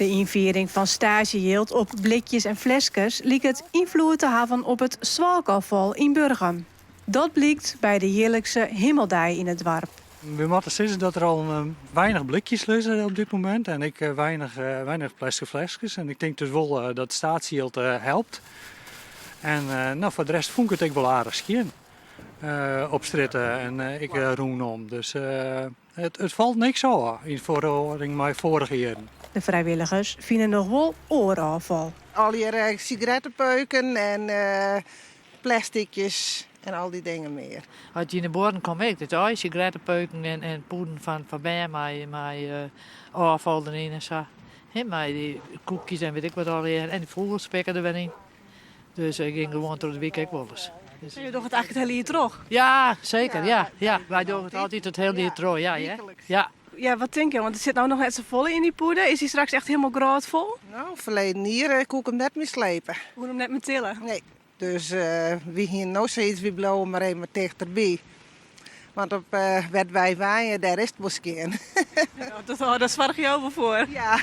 De ynfiering fan staasjejild op blikjes en fleskes liket ynfloed te hawwen op it swalkôffal yn Burgum. Dat blykt by de jierlikse Himmeldei yn it doarp. We moatte sizze dat der al weinich blikjes lizze op dit momint en ek weinich, weinich plastic fleskes. En ik tink dus wol dat staasjejild helpt. En no, foar de rest fûn ik it ek wol aardich skjin op strjitte en ek rûnom. Dus it falt niks ôf yn ferhâlding mei foarige jierren. De frijwilligers fine noch wol oar ôffal. Allegear sigarettepeuken en plasticjes en al dy dingen mear. As je yn de buorren komme ek, dit al sigarettepeuken en pûden fan bern mei ôffal deryn en sa. Hè, mei dy koekjes en wit ik wat allegear. En de fûgels spikke der wer yn. Dus ik gyng gewoan troch de wike ek wolris. Dus jo dogge it eigentlik it hiele jier troch? Ja, seker. Ja, ja. Wy dogge it altyd it hiele jier troch. Ja, ja. Ja. Ja, wat tinke jo? Want der sit no noch net safolle yn dy pûde. Is dy straks echt hielendal grôtfol? No, ferleden jier koe ik him net mear slepe. Koe him net mear tille? Nee. Dus wy hiene no sayts, wy bliuwe mar even wat tichterby. Want op wêr't wy wenje, dêr is it wol skjin. Ja, dat, oh, dêr soargje jo wol foar. Ja.